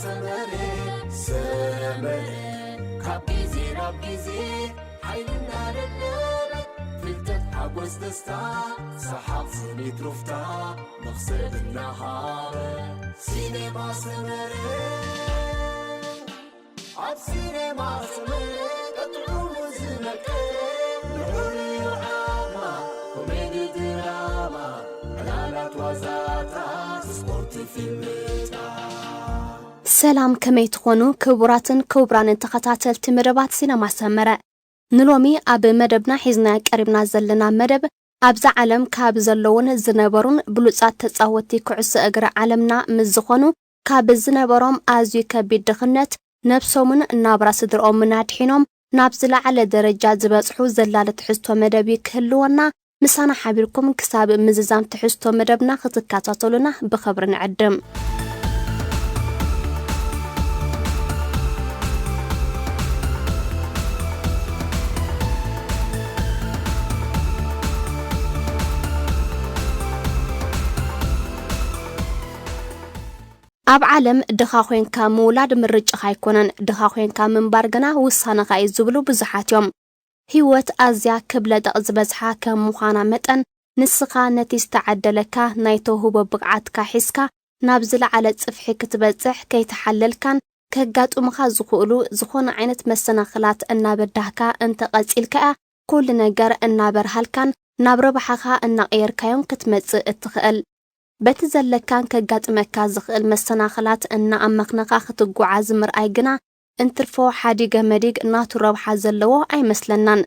ሰመረ ሰመረ ካብ ግዜ ናብ ግዜ ሓይልና ደለበ ፍልጠት ሓጎስ ደስታ ሰሓቕ ስኒት ሩፍታ መኽሰብ እናሃበ ሲኔማ ሰመረ ኣብ ሲኔማ ሰመረ ቀጥዑ ዝመቀረ ንዑ ርኢዩ ዓማ ኮሜዲ ድራማ ዕላላት ዋዛታት ስፖርት ፊልምታት ሰላም ከመይ ትኾኑ ክቡራትን ክቡራንን ተኸታተልቲ መደባት ሲነማ ሰመረ። ንሎሚ ኣብ መደብና ሒዝና ቀሪብና ዘለና መደብ ኣብዛ ዓለም ካብ ዘለውን ዝነበሩን ብሉጻት ተጻወትቲ ኩዕሶ እግሪ ዓለምና ምስ ዝኾኑ ካብ ዝነበሮም ኣዝዩ ከቢድ ድኽነት ነብሶምን ናብራ ስድርኦምን ኣድሒኖም ናብ ዝለዓለ ደረጃ ዝበጽሑ ዘላለ ትሕዝቶ መደብ እዩ ክህልወና። ምሳና ሓቢርኩም ክሳብ ምዝዛም ትሕዝቶ መደብና ክትከታተሉና ብኽብሪ ንዕድም። ኣብ ዓለም ድኻ ኮይንካ ምውላድ ምርጫኻ ኣይኮነን፣ ድኻ ኮይንካ ምንባር ግና ውሳነኻ እዩ ዝብሉ ብዙሓት እዮም። ህይወት ኣዝያ ክብለጠቕ ዝበዝሓ ከም ምዃና መጠን፣ ንስኻ ነቲ ዝተዓደለካ ናይ ተውህቦ ብቕዓትካ ሒዝካ ናብ ዝለዓለ ጽፍሒ ክትበጽሕ ከይተሓለልካን ከጋጥሙኻ ዝኽእሉ ዝኾነ ዓይነት መሰናኽላት እናበዳህካ እንተቐጺልካ እያ፣ ኩሉ ነገር እናበርሃልካን ናብ ረብሓኻ እናቐየርካዮን ክትመጽእ እትኽእል። በቲ ዘለካን ከጋጥመካ ዝኽእል መሰናኽላት እናኣመኽነኻ ክትጓዓዝ ምርኣይ ግና እንትርፎ ሓዲገ መዲግ ናቱ ረብሓ ዘለዎ ኣይመስለናን።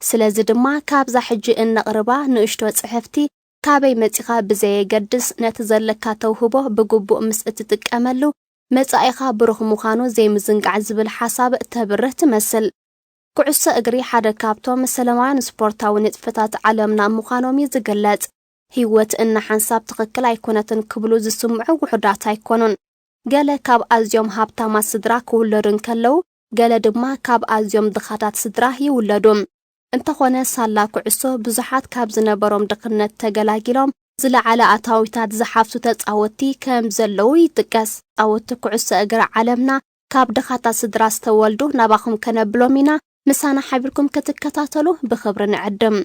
ስለዚ ድማ ካብዛ ሕጂ እነቕርባ ንእሽቶ ጽሕፍቲ ካበይ መጺኻ ብዘየገድስ ነቲ ዘለካ ተውህቦ ብግቡእ ምስ እትጥቀመሉ መጻኢኻ ብሩኽ ምዃኑ ዘይምዝንጋዕ ዝብል ሓሳብ ተብርህ ትመስል። ኩዕሶ እግሪ ሓደ ካብቶም ሰለማውያን ስፖርታዊ ንጥፈታት ዓለምና ምዃኖም እዩ ዝግለጽ። ህይወት እናሓንሳብ ትኽክል ኣይኮነትን ክብሉ ዝስምዑ ውሑዳት ኣይኮኑን። ገለ ካብ ኣዝዮም ሃብታማት ስድራ ክውለዱ እንከለዉ፣ ገለ ድማ ካብ ኣዝዮም ድኻታት ስድራ ይውለዱ። እንተኾነ ሳላ ኩዕሶ ብዙሓት ካብ ዝነበሮም ድኽነት ተገላጊሎም ዝለዓለ ኣታዊታት ዝሓፍሱ ተጻወትቲ ከም ዘለዉ ይጥቀስ። ተጻወትቲ ኩዕሶ እግሪ ዓለምና ካብ ድኻታት ስድራ ዝተወልዱ ናባኹም ከነብሎም ኢና። ምሳና ሓቢርኩም ክትከታተሉ ብኽብሪ ንዕድም።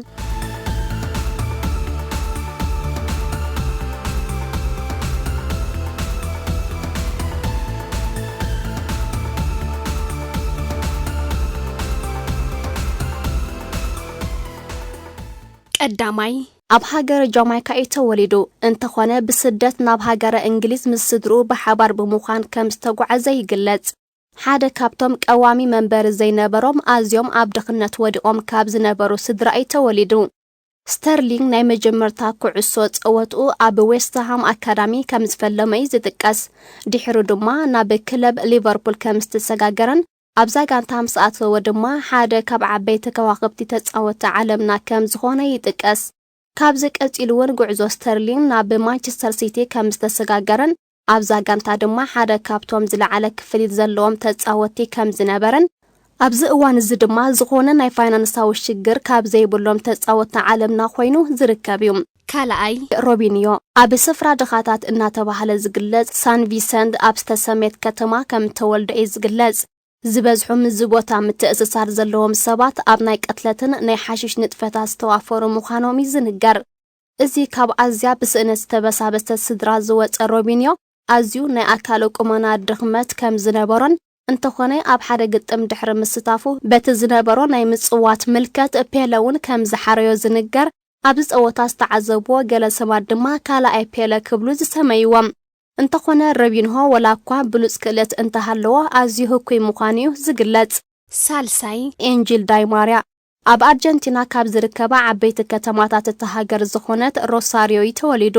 ቀዳማይ ኣብ ሃገረ ጃማይካ እዩ ተወሊዱ። እንተኾነ ብስደት ናብ ሃገረ እንግሊዝ ምስ ስድርኡ ብሓባር ብምዃን ከም ዝተጓዓዘ ይግለጽ። ሓደ ካብቶም ቀዋሚ መንበሪ ዘይነበሮም ኣዝዮም ኣብ ድኽነት ወዲቖም ካብ ዝነበሩ ስድራ እዩ ተወሊዱ። ስተርሊንግ ናይ መጀመርታ ኩዕሶ ጸወትኡ ኣብ ዌስትሃም ኣካዳሚ ከም ዝፈለመ እዩ ዝጥቀስ። ድሕሩ ድማ ናብ ክለብ ሊቨርፑል ከም ዝተሰጋገረን ኣብዛ ጋንታ ምስ ኣተወ ድማ ሓደ ካብ ዓበይቲ ከዋኽብቲ ተጻወትቲ ዓለምና ከም ዝኾነ ይጥቀስ። ካብዚ ቀጺሉ እውን ጉዕዞ ስተርሊንግ ናብ ማንቸስተር ሲቲ ከም ዝተሰጋገረን ኣብዛ ጋንታ ድማ ሓደ ካብቶም ዝለዓለ ክፍሊት ዘለዎም ተጻወትቲ ከም ዝነበረን ኣብዚ እዋን እዚ ድማ ዝኾነ ናይ ፋይናንሳዊ ሽግር ካብ ዘይብሎም ተጻወትቲ ዓለምና ኮይኑ ዝርከብ እዩ። ካልኣይ ሮቢንዮ ኣብ ስፍራ ድኻታት እናተባህለ ዝግለጽ ሳን ቪሰንት ኣብ ዝተሰመየት ከተማ ከም እተወልደ እዩ ዝግለጽ። ዝበዝሑ ምስዚ ቦታ ምትእስሳር ዘለዎም ሰባት ኣብ ናይ ቅትለትን ናይ ሓሽሽ ንጥፈታት ዝተዋፈሩ ምዃኖም እዩ ዝንገር። እዚ ካብ ኣዝያ ብስእነት ዝተበሳበሰት ስድራ ዝወጸ ሮቢንዮ ኣዝዩ ናይ ኣካለ ቁመና ድኽመት ከም ዝነበሮን እንተኾነ ኣብ ሓደ ግጥም ድሕሪ ምስታፉ በቲ ዝነበሮ ናይ ምጽዋት ምልከት ፔለ እውን ከም ዝሓረዮ ዝንገር። ኣብዚ ጸወታ ዝተዓዘብዎ ገለ ሰባት ድማ ካልኣይ ፔለ ክብሉ ዝሰመይዎ። እንተኾነ ሮቢንሆ ወላ እኳ ብሉጽ ክእለት እንተሃለዎ ኣዝዩ ህኩይ ምዃኑ እዩ ዝግለጽ። ሳልሳይ ኤንጂል ዳይማርያ ኣብ ኣርጀንቲና ካብ ዝርከባ ዓበይቲ ከተማታት እታ ሃገር ዝኾነት ሮሳርዮ እዩ ተወሊዱ።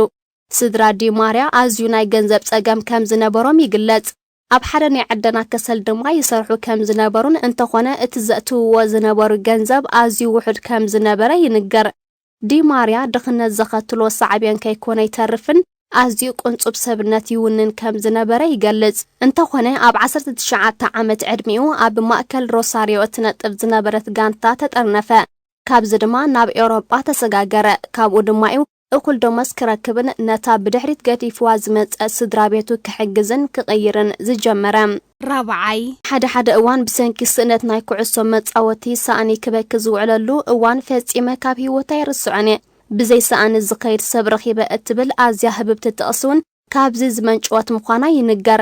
ስድራ ዲ ማርያ ኣዝዩ ናይ ገንዘብ ጸገም ከም ዝነበሮም ይግለጽ። ኣብ ሓደ ናይ ዕደና ከሰል ድማ ይሰርሑ ከም ዝነበሩን እንተኾነ እቲ ዘእትውዎ ዝነበሩ ገንዘብ ኣዝዩ ውሑድ ከም ዝነበረ ይንገር። ዲ ማርያ ድኽነት ዘኸትሎ ሳዕቤን ከይኮነ ይተርፍን ኣዝዩ ቅንጹብ ሰብነት ይውንን ከም ዝነበረ ይገልጽ። እንተኾነ ኣብ ዓሰርተ ትሽዓተ ዓመት ዕድሚኡ ኣብ ማእከል ሮሳርዮ እትነጥፍ ዝነበረት ጋንታ ተጠርነፈ። ካብዚ ድማ ናብ ኤውሮጳ ተሰጋገረ። ካብኡ ድማ እዩ እኹል ደሞዝ ክረክብን ነታ ብድሕሪት ገዲፍዋ ዝመጸ ስድራ ቤቱ ክሕግዝን ክቕይርን ዝጀመረ። ራብዓይ፣ ሓደ ሓደ እዋን ብሰንኪ ስእነት ናይ ኩዕሶ መጻወቲ ሳእኒ ክበኪ ዝውዕለሉ እዋን ፈጺመ ካብ ህይወት ኣይርስዖን እየ። ብዘይ ሳእኒ ዝኸይድ ሰብ ረኺበ እትብል ኣዝያ ህብብቲ ጥቕሲ እውን ካብዚ ዝመንጨወት ምዃና ይንገር።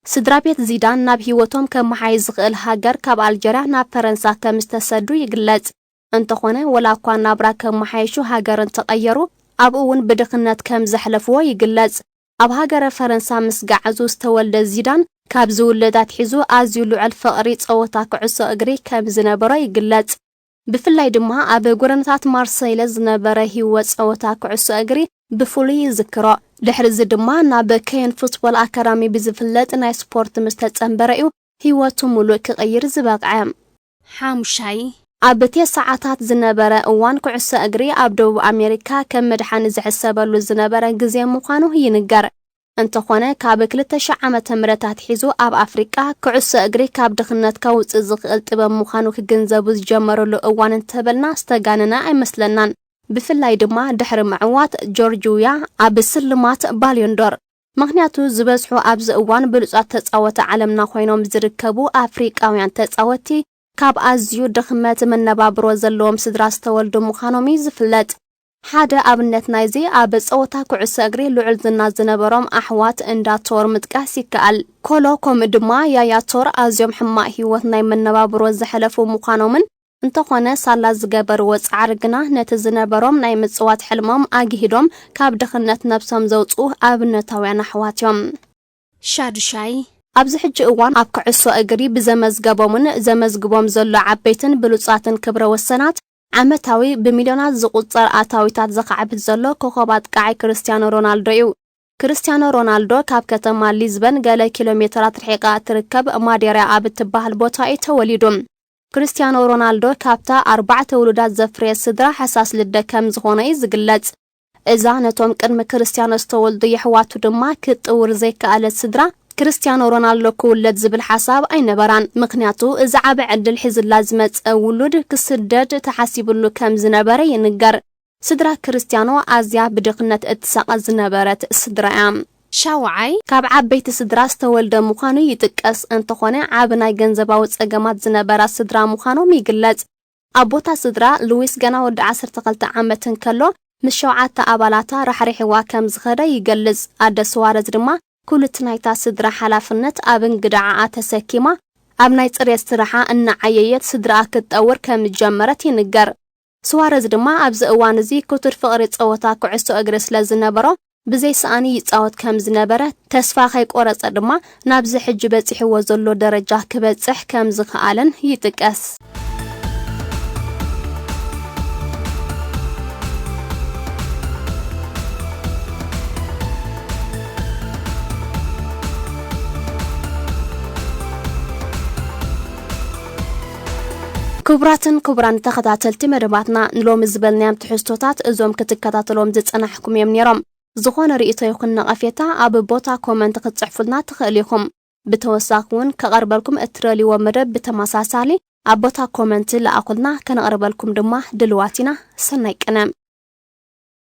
ስድራ ቤት ዚዳን ናብ ህይወቶም ከመሓይሽ ዝኽእል ሃገር ካብ ኣልጀርያ ናብ ፈረንሳ ከም ዝተሰዱ ይግለጽ። እንተኾነ፣ ወላ እኳ ናብራ ከመሓይሹ ሃገር እንተቐየሩ፣ ኣብኡ እውን ብድኽነት ከም ዘሕለፍዎ ይግለጽ። ኣብ ሃገረ ፈረንሳ ምስ ገዓዙ ዝተወልደ ዚዳን፣ ካብ ዝውለድ ኣትሒዙ ኣዝዩ ልዑል ፍቕሪ ጸወታ ኩዕሶ እግሪ ከም ዝነበሮ ይግለጽ። ብፍላይ ድማ ኣብ ጎደናታት ማርሰይለ ዝነበረ ህይወት ጸወታ ኩዕሶ እግሪ ብፍሉይ ይዝክሮ። ድሕሪ እዚ ድማ ናብ ከየን ፉትቦል ኣካዳሚ ብዝፍለጥ ናይ ስፖርት ምስ ተጸንበረ እዩ ህይወቱ ሙሉእ ክቕይር ዝበቕዐ። ሓሙሻይ፣ ኣብ ተስዓታት ዝነበረ እዋን ኩዕሶ እግሪ ኣብ ደቡብ ኣሜሪካ ከም መድሓኒ ዝሕሰበሉ ዝነበረ ግዜ ምዃኑ ይንገር። እንተኾነ፣ ካብ ክልተ ሽሕ ዓመተ ምህረት ኣትሒዙ ኣብ ኣፍሪቃ ኩዕሶ እግሪ ካብ ድኽነት ከውጽእ ዝኽእል ጥበብ ምዃኑ ክግንዘቡ ዝጀመረሉ እዋን እንተበልና ዝተጋነነ ኣይመስለናን። ብፍላይ ድማ ድሕሪ ምዕዋት ጆርጅ ዊያ ኣብ ስልማት ባልዮንዶር። ምኽንያቱ፣ ዝበዝሑ ኣብዚ እዋን ብሉጻት ተጻወቲ ዓለምና ኮይኖም ዝርከቡ ኣፍሪቃውያን ተጻወቲ፣ ካብ ኣዝዩ ድኽመት መነባብሮ ዘለዎም ስድራ ዝተወልዱ ምዃኖም እዩ ዝፍለጥ። ሓደ ኣብነት ናይዚ ኣብ ጸወታ ኩዕሶ እግሪ ልዑል ዝና ዝነበሮም ኣሕዋት እንዳ ቶር ምጥቃስ ይከኣል። ኮሎ ከምኡ ድማ ያያ ቶር ኣዝዮም ሕማቕ ህይወት ናይ መነባብሮ ዘሕለፉ ምዃኖምን፣ እንተኾነ ሳላ ዝገበርዎ ጻዕሪ ግና ነቲ ዝነበሮም ናይ ምጽዋት ሕልሞም ኣግሂዶም ካብ ድኽነት ነብሶም ዘውጽኡ ኣብነታውያን ኣሕዋት እዮም። ሻዱሻይ፣ ኣብዚ ሕጂ እዋን ኣብ ኩዕሶ እግሪ ብዘመዝገቦምን ዘመዝግቦም ዘሎ ዓበይትን ብሉጻትን ክብረ ወሰናት ዓመታዊ ብሚልዮናት ዝቑጸር ኣታዊታት ዘኻዕብት ዘሎ ኮኸብ ኣጥቃዓይ ክርስትያኖ ሮናልዶ እዩ። ክርስትያኖ ሮናልዶ ካብ ከተማ ሊዝበን ገለ ኪሎ ሜተራት ርሒቓ እትርከብ ማዴራ ኣብ እትበሃል ቦታ እዩ ተወሊዱ። ክርስትያኖ ሮናልዶ ካብታ ኣርባዕተ ውሉዳት ዘፍረየት ስድራ ሃሳስ ልደ ከም ዝኾነ እዩ ዝግለጽ። እዛ ነቶም ቅድሚ ክርስትያኖ ዝተወልዱ የሕዋቱ ድማ ክትጥውር ዘይከኣለት ስድራ፣ ክርስትያኖ ሮናልዶ ክውለድ ዝብል ሓሳብ ኣይነበራን። ምኽንያቱ፣ እዚ ዓቢ ዕድል ሒዝላ ዝመጸ ውሉድ ክስደድ ተሓሲብሉ ከም ዝነበረ ይንገር። ስድራ ክርስትያኖ ኣዝያ ብድኽነት እትሳቐ ዝነበረት ስድራ እያ። ሻውዓይ፣ ካብ ዓበይቲ ስድራ ዝተወልደ ምዃኑ ይጥቀስ፣ እንተኾነ ዓቢ ናይ ገንዘባዊ ጸገማት ዝነበራ ስድራ ምዃኖም ይግለጽ። ኣቦታ ስድራ፣ ሉዊስ፣ ገና ወዲ ዓሰርተ ክልተ ዓመት እንከሎ፣ ምስ ሸውዓተ ኣባላታ ራሕሪሕዋ ከም ዝኸደ ይገልጽ። ኣደ ስዋረዝ ድማ፣ ኩሉ እቲ ናይታ ስድራ ሓላፍነት ኣብ እንግድዓኣ ተሰኪማ፣ ኣብ ናይ ጽሬት ስራሓ እናዓየየት ስድራኣ ክትጠውር ከም ዝጀመረት ይንገር። ስዋረዝ ድማ ኣብዚ እዋን እዚ ክቱር ፍቕሪ ጸወታ ኩዕሶ እግሪ ስለ ዝነበሮ፣ ብዘይ ሳእኒ ይጻወት ከም ዝነበረ፣ ተስፋ ከይቆረጸ ድማ ናብዚ ሕጂ በጺሕዎ ዘሎ ደረጃ ክበጽሕ ከም ዝኸኣለን ይጥቀስ። ክቡራትን ክቡራን ተኸታተልቲ መደባትና፣ ንሎሚ ዝበልናዮም ትሕዝቶታት፣ እዞም ክትከታተሎም ዝጸናሕኩም እዮም ነይሮም። ዝኾነ ርእይቶ ይኹን ነቐፌታ ኣብ ቦታ ኮመንት ክትጽሕፉልና ትኽእሉ ኢኹም። ብተወሳኺ እውን ከቐርበልኩም እትደልይዎ መደብ ብተመሳሳሊ ኣብ ቦታ ኮመንት ለኣኹልና፣ ከነቕርበልኩም ድማ ድልዋት ኢና። ሰናይ ቅነ።